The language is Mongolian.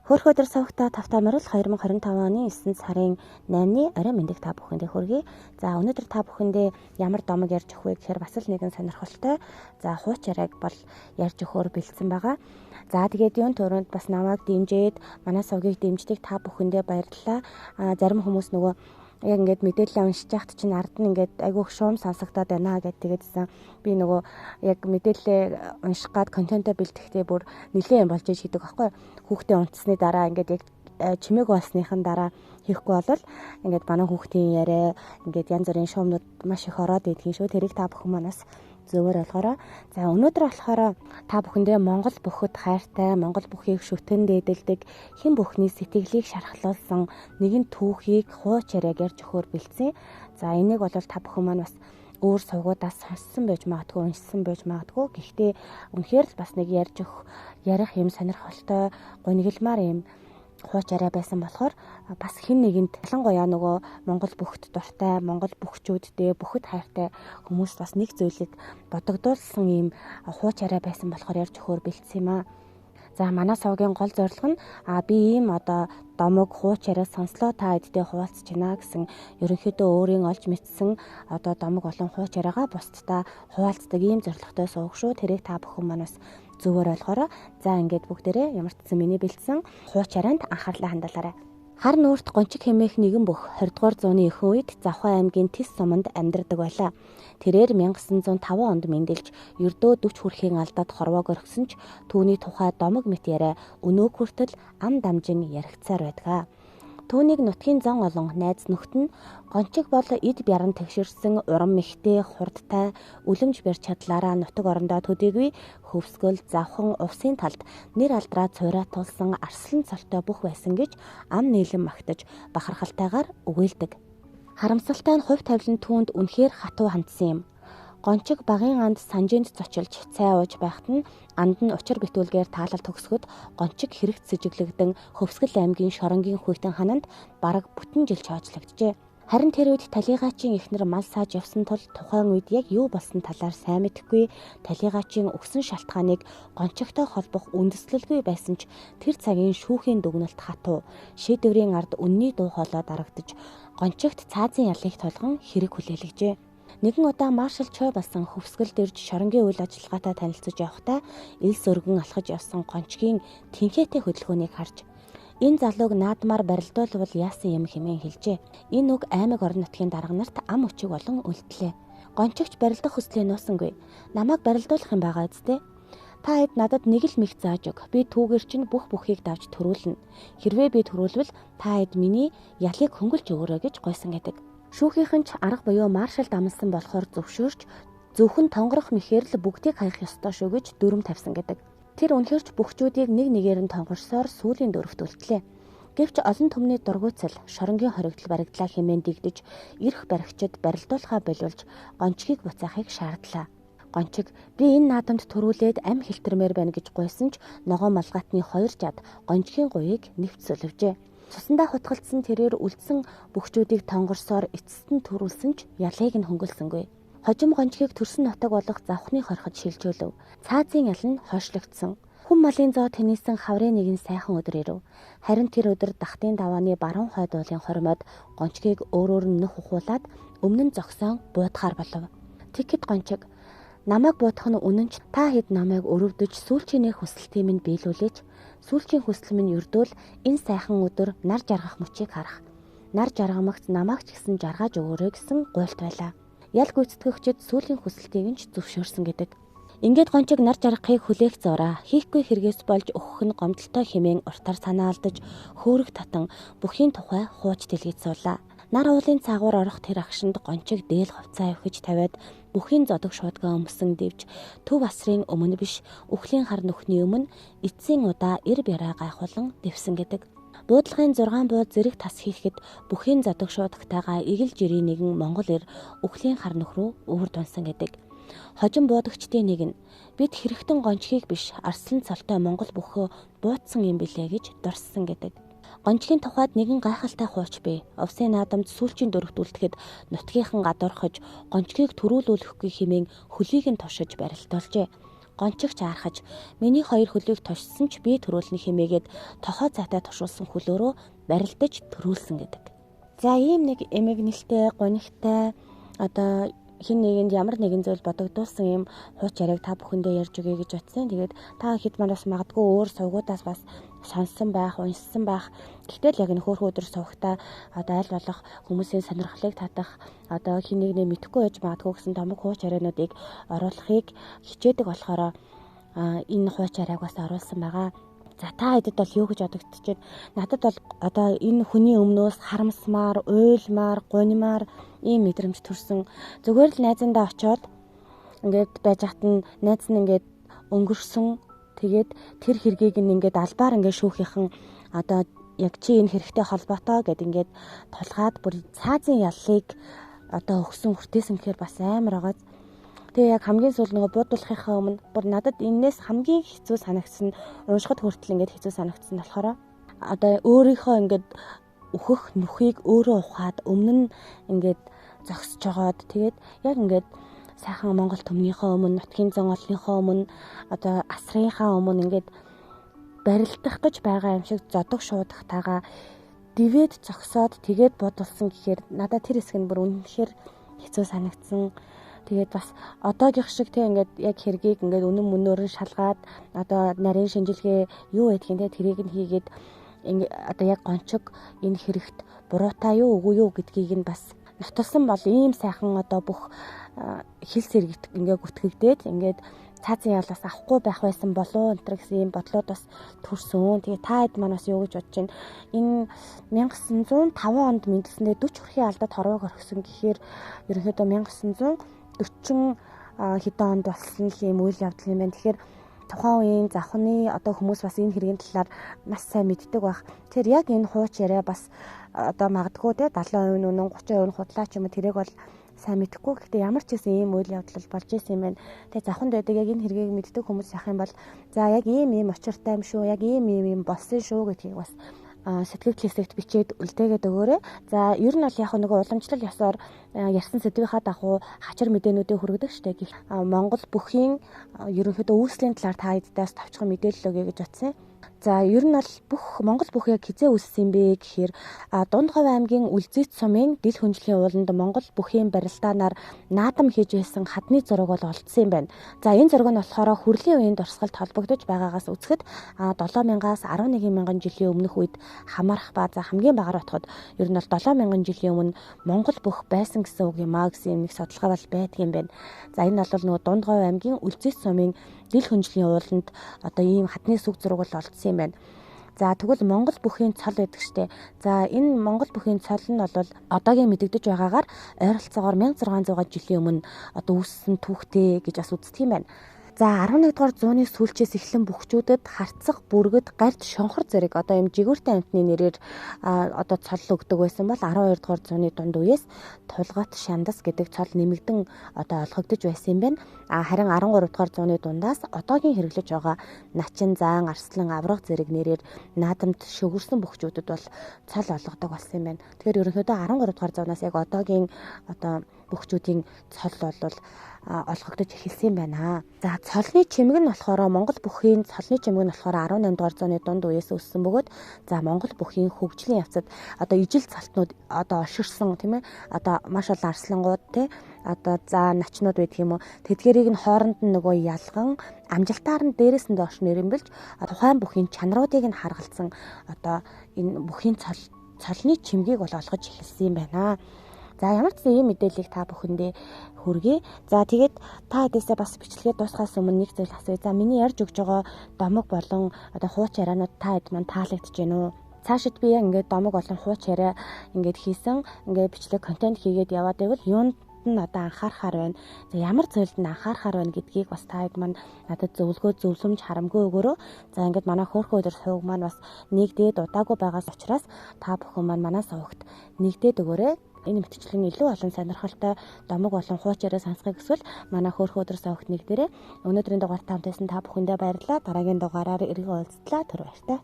Хөөх өдөр сувгта тавтай морил 2025 оны 9 сарын 8-ны оройн мэндийг та бүхэндээ хүргэе. За өнөөдөр та бүхэндээ ямар домог ярьж өгөх вэ гэхээр бас л нэгэн сонирхолтой. За хууч яриаг бол ярьж өгөхөөр бэлдсэн байгаа. За тэгээд юун түрүүнд бас намайг дэмжиж, манай сувгийг дэмждэг та бүхэндээ баярлалаа. Зарим хүмүүс нөгөө яг ингээд мэдээлэл уншиж байхад чинь ард нь ингээд айгүй шуум сонсогдоод байна гэд тэгээдсэн. Би нөгөө яг мэдээлэлээ унших гад контентоо бэлтгэхдээ бүр нэлээд юм болж иж хийдэг аахгүй. Хүүхдээ унтсны дараа ингээд яг чимээг болсныхан дараа хийхгүй бол ингээд манай хүүхдийн яриа ингээд янз бүрийн шуумнууд маш их ороод идэх юм шүү. Тэрийг та бүхэн манаас зөвөр болгоорой. За өнөөдөр болохоор та бүхэндээ Монгол бүхэд хайртай, Монгол бүхийг шүтэн дээдэлдэг, хэн бүхний сэтгэлийг шархлуулсан нэгэн түүхийг хууч яриаг ярьж өгөхөөр бэлдсэн. За энийг бол та бүхэн маань бас өөр сувгуудаас сонссон байж магадгүй, уншсан байж магадгүй. Гэхдээ үнэхээр л бас нэг ярьж өгөх, ярих юм сонирхолтой, гунигэлмаар юм хууч яриа байсан болохоор бас хэн нэгэнд ялангуяа нөгөө Монгол бүхт дуртай, Монгол бүхчүүдтэй, бүхэд хайртай хүмүүс бас нэг зүйлийг бодогдуулсан ийм хууч яриа байсан болохоор ярьж өгөхөөр бэлдсэн юм аа. За манай сувгийн гол зорилго нь би ийм одоо домог хууч яриа сонслоо та эдтэй хуваалцаж байна гэсэн ерөнхийдөө өөрийн олж мэдсэн одоо домог болон хууч яриагаа бусдаа хуваалцдаг ийм зорилготой сувг шүү. Тэрийг та бүхэн манаас зөвөр ойлгоорой. За ингээд бүгдээрээ ямар ч гэсэн миний бэлдсэн хууч ярианд анхаарлаа хандуулаарай. Хар нүүрт гончиг хэмээх нэгэн бүх 20 дугаар зууны ихэнх үед Завхан аймгийн Тис суманд амьдардаг байлаа. Тэрээр 1905 онд мэндэлж ердөө 40 хүрэхийн алдаад хорвоог орхисон ч түүний тухай домог мэт яриа өнөөг хүртэл ам дамжин яригдсаар байдаг. Түүнийг нутгийн зан олон найз нөхд нь гончиг бол эд бяран тэгшэрсэн урам мэхтэй хурдтай үлэмж барьж чадлаараа нутаг орондоо төдийгүй хөвсгөл завхан увсын талд нэр алдраа цуйраатуулсан арслан цолтой бүх байсан гэж ам нийлэн магтаж бахархалтайгаар өгөөлдөг. Харамсалтай нь хувь тавилан түүнд үнэхээр хатуу хандсан юм. Гончиг багын анд санжинд зочилж цай ууж байхад нь анд нь учир битүүлгээр таалал төгсгöd гончиг хэрэгт сэжиглэгдэн Хөвсгөл аймгийн Шоронгийн хүйтэн хананд бараг бүтэн жил чоожлогджээ. Харин тэр үед Талигаачийн эхнэр мал сааж явсан тул тухайн үед яг юу болсон талаар сайн мэдэхгүй Талигаачийн өгсөн шалтгааныг гончигтой холбох үндэслэлгүй байсан ч тэр цагийн шүүхийн дүгнэлт хатуу шийдвэрийн ард үнний дуу хоолой дарагдаж гончигт цаазын ялыг тулган хэрэг хүлээлгэжээ. Нэгэн удаа маршал Чой болсон Хөвсгөлд ирж Шоронгийн үйл ажиллагаатай танилцаж явахдаа элс өргөн алхаж явсан гончгийн тэнхээтэй хөдөлгөөнийг харж энэ залууг наадмаар барилдуулбал яасан юм хэмээн хэлжээ. Энэ үг аймаг орон нутгийн дарга нарт ам өчиг болон үлдлээ. Гончигч барилдах хүслээ нуусангүй. Намайг барилдуулах юм байгаа үсттэй. Та хэд надад нэг л мэх зааж өг. Би түүгээр чинь бүх бүхийг давж төрүүлнэ. Хэрвээ би төрүүлвэл та хэд миний ялыг хөнгөлж өгөөрэй гэж гуйсан гэдэг. Шүүхийнхэн ч арга буюу маршалд амласан болохоор зөвшөөрч зөвхөн тонгорох мэхээр л бүгдийг хаях ёстой шүү гэж дүрм тавьсан гэдэг. Тэр үнэхэрч бүхчүүдийг нэг нэгээр нь тонгорсоор сүүлийн дөрөвт үлдлээ. Гэвч олон түмний дургуйцал Шоронгийн хоригдол баригдлаа хэмээн дэгдэж эрх баригчид барилдуулахаа болиулж гончгийг буцаахыг шаардлаа. Гончиг би энэ наадамд төрүүлээд ам хилтрмээр байна гэж гуйсан ч ногоон малгайтны хоёр жад гончгийн гуйыг нэвт сөлөвжээ. Цусандаа хутгалдсан тэрээр үлдсэн бүхчүүдийг тонгорсоор эцэст нь төрүүлсэн ч ялыг нь хөнгөлсөнгүй. Хожим гончгийг төрсөн нутаг болох завхны хорход шилжүүлв. Цаазын ял нь хойшлогдсон. Хүн малын зоо тэнийсэн хаврын нэгэн сайхан өдөр ирэв. Харин тэр өдөр дахтын давааны баруун хойд уулын хормойд гончгийг өөрөөр нь нөх ухуулаад өмнө нь зогсон буудахаар болов. Тэгэхэд гончиг намайг буудах нь үнэн ч та хэд намайг өрөвдөж сүүлчийн хүсэлтийг минь биелүүлээч. Сүүлчийн хүсэл минь ердөөл энэ сайхан өдөр нар жаргах мөчийг харах. Нар жаргамагц намайг ч гэсэн жаргаж өгөөрэй гэсэн гуйлт байлаа. Ял гүйцэтгэгчид сүүлийн хүсэлтийг нь ч зөвшөөрсөн гэдэг. Ингээд гончиг нар жаргахыг хүлээх зураа хийхгүй хэрэгээс болж өгөх нь гомдолтой хэмээн уртаар санаа алдаж хөөрөх татан бүхийн тухай хууч дэлгэж суулаа. Нар уулын цаагуур орох тэр агшинд гончиг дээл хувцаа өвхөж тавиад бүхийн зодог шуудгаа өмсөн дэвж төв асрын өмнө биш үхлийн хар нүхний өмнө эцсийн удаа эр бяраа гайхуулан дэвсэн гэдэг. Буудлагын 6 бууд зэрэг тас хийхэд бүхийн зодог шуудагтайгаа эгэл жирийн нэгэн монгол эр үхлийн хар нүх рүү өвөр дунсан гэдэг. Хожим буудагчдын нэг нь бид хэрэгтэн гончгийг биш арслан цолтой монгол бүхөө буудсан юм билээ гэж дурссан гэдэг. Гончгийн тухайд нэгэн гайхалтай хууч бий. Увсын наадамд сүүлчийн дөрөвт үлдэхэд нутгийнхан гадуурхаж гончгийг төрүүлүүлэхгүй хэмээн хөлийг нь туршиж барилдуулжээ. Гончигч аархаж миний хоёр хөлийг тушсан ч би төрүүлнэ хэмээгээд тохой цаатай туршуулсан хөлөөрөө барилдаж төрүүлсэн гэдэг. За ийм нэг эмгэнэлтэй, гонигтай одоо хин нэгэнд ямар нэгэн зүйл бодогдуулсан ийм хууч яриаг та бүхэндээ ярьж өгье гэж бодсон. Тэгээд та хэд маань бас магадгүй өөр сувгуудаас бас сонссон байх, уншсан байх. Гэхдээ л яг энэ хөөрхөн өдөр сувгтаа одоо аль болох хүмүүсийн сонирхлыг татах, одоо хин нэгнээ мэдэхгүй байж магадгүй гэсэн томог хууч яриануудыг оруулахыг хичээдэг болохоор энэ хууч яриаг бас оруулсан байгаа. За та хэдэд бол юу гэж бодогдож байна? Надад бол одоо энэ хүний өмнөөс харамсмаар, уйлмаар, гунимаар ийм мэдрэмж төрсөн. Зүгээр л найзандаа очиод ингээд байж хат нь найз нь ингээд өнгөрсөн. Тэгээд тэр хэргийг нь ингээд албаар ингээд шүүхийнхэн одоо яг чи энэ хэрэгтэй холбоотой гэд ингээд тулгаад бүр цаазын яллыг одоо өгсөн хүртээсэн гэхээр бас амар байгааз. Тэгээ яг хамгийн сүүл нөгөө буудуулахынхаа өмнө бүр надад энээс хамгийн хэцүү санагдсан уншихад хүртэл ингээд хэцүү санагдсан болохоор одоо өөрийнхөө ингээд өөхөх нүхийг өөрөө ухаад өмнө нь ингээд зогсож жогоод тэгээд яг ингээд сайхан Монгол төмнийхөө өмнө, нутгийн зан олныхоо өмнө, одоо асрынхаа өмнө ингээд барилдах гэж байгаа юм шиг зодог шуудахтайгаа дивэд зогсоод тэгээд буудулсан гэхээр надад тэр хэсэг нь бүр үнэхээр хэцүү санагдсан. Тэгээд бас одоогийнх шиг те ингээд яг хэргийг ингээд үнэн мөнөөр нь шалгаад одоо нарийн шинжилгээ юу байдгийг те тэрийг нь хийгээд одоо яг гончиг энэ хэрэгт буруутай юу үгүй юу гэдгийг нь бас нотолсон бол ийм сайхан одоо бүх хил сэргийт ингээд гүтгэгдээд ингээд цаазын ялаас авахгүй байх байсан болов энэ гэсэн ийм бодлууд бас төрсөн. Тэгээ та хэд маань бас юу гэж бодож байна? Энэ 1905 онд мэндэлсэндээ 40 хүрхийн алдад хорвоог орхисон гэхээр ерөнхийдөө 1940 хэдэн онд болсон л ийм үйл явдал юм байна. Тэгэхээр тухайн үеийн завхны одоо хүмүүс бас энэ хэргийн талаар маш сайн мэддэг байх. Тэгэхээр яг энэ хууч яриа бас одоо магадгүй те 70% нь үнэн, 30% нь худлаа ч юм уу тэрийг бол сайн мэдэхгүй. Гэхдээ ямар ч гэсэн ийм үйл явдал болж исэн юм байна. Тэгээ завханд байдаг яг энэ хэргийг мэддэг хүмүүс явах юм бол за яг ийм ийм учиртай юм шүү, яг ийм ийм юм болсон шүү гэдгийг бас сэтгэл хэсэгт бичээд үлдээгээд өгөөрэй. За ер нь бол яг нөгөө уламжлал ёсоор ярьсан сэдвийнхаа дагуу хачир мэдээнүүдийг хүргэдэг штэ. Гэх Монгол бүхийн ерөнхийдөө үүслийн талаар та хэддээс товчхон мэдээлэл өгье гэж бодсон. За ер нь бол бүх Монгол бүх яг хизээ үүссэн юм бэ гэхээр Дунд Говь аймгийн Үлзийт сумын Дил хүнжлийн ууланд Монгол бүхийн барилдаанаар наадам хийж байсан хадны зураг бол олдсон юм байна. За энэ зураг нь болохоор хүрлийн үеийн дурсгалд холбогдож байгаагаас үзэхэд 7000-аас 11000 жилийн өмнөх үед хамаарах ба за хамгийн багаар бодоход ер нь бол 7000 жилийн өмнө Монгол бүх байсан гэсэн үг юм а гэсэн юм нэг судалгаа бол байдаг юм байна. За энэ бол нөгөө Дунд Говь аймгийн Үлзийт сумын Дил хүнжлийн ууланд одоо ийм хадны сүг зураг бол олдсон юм байна. За тэгвэл Монгол бүхийн цол байдаг штэ. За энэ Монгол бүхийн цол нь бол одоогийн мэдэгдэж байгаагаар ойролцоогоор 1600 жилийн өмнө одоо үүссэн түүхтэй гэж бас үздэг юм байна. За 11 дугаар зууны сүүлчээс эхлэн бүхчүүдэд харцах, бүргэд, гарт, шонхор зэрэг одоо юм жигүүртэй амьтны нэрээр одоо цол өгдөг байсан бол 12 дугаар зууны дунд үеэс тулгат, шандас гэдэг цол нэмэгдэн одоо олгогдож байсан юм байна. А харин 13 дугаар зууны дундаас одоогийн хэрэглэж байгаа начин, заан, арслан, авраг зэрэг нэрээр наадамд шөгөрсөн бүхчүүдэд бол цол олгодог болсон юм байна. Тэгэхээр ерөнхийдөө 13 дугаар зуунаас яг одоогийн одоо бүхчүүдийн цол бол олгогдож эхэлсэн юм байна. За цолны чимэг нь болохоор Монгол бүхийн цолны чимэг нь болохоор 18 дугаар зууны дунд үеэс үүссэн бөгөөд за Монгол бүхийн хөгжлийн явцад одоо ижил цолтнууд одоо оширсон тийм одоо маш олон арслангууд тийм одоо за начнууд байдаг юм уу, тэдгэрийг нь хооронд нь нөгөө ялган амжилтаар нь дээрээс нь доош нэрэмбэлж тухайн бүхийн чанаруудыг нь харгалзан одоо энэ бүхийн цолны чимгийг бол олгож эхэлсэн юм байна. За ямар ч ийм мэдээллийг та бүхэндээ хүргэе. За тэгээд та хэдээсээ бас бичлэгээ дуусгаас өмнө нэг зүйл асууя. За миний ярьж өгч байгаа домог болон одоо хууч ярианууд та хэд маань таалагдж байна уу? Цаашид би яг ингээд домог болон хууч яриа ингээд хийсэн, ингээд бичлэг контент хийгээд яваад байвал юунд нь одоо анхаарахаар байна. За ямар зүйлд нь анхаарахаар байна гэдгийг бас та хэд маань надад зөвлөгөө зөвлөмж харамгүй өгөөрөө. За ингээд манай хөөрхөн өдөр сувг маань бас нэгдээд удаагүй байгаас учраас та бүхэн маань манай сувгт нэгдээд өгөөрэй. Энэ мэтчлэн илүү олон сонирхолтой домог болон хууч яриа сонсохыг хүсвэл манай хөөрхөн өдөр сувгт нэгдээрэй. Өнөөдрийн дугаар та хамтайсан та бүхэндээ баярлалаа. Дараагийн дугаараар эргэн уулзтлаа. Түр баяртай.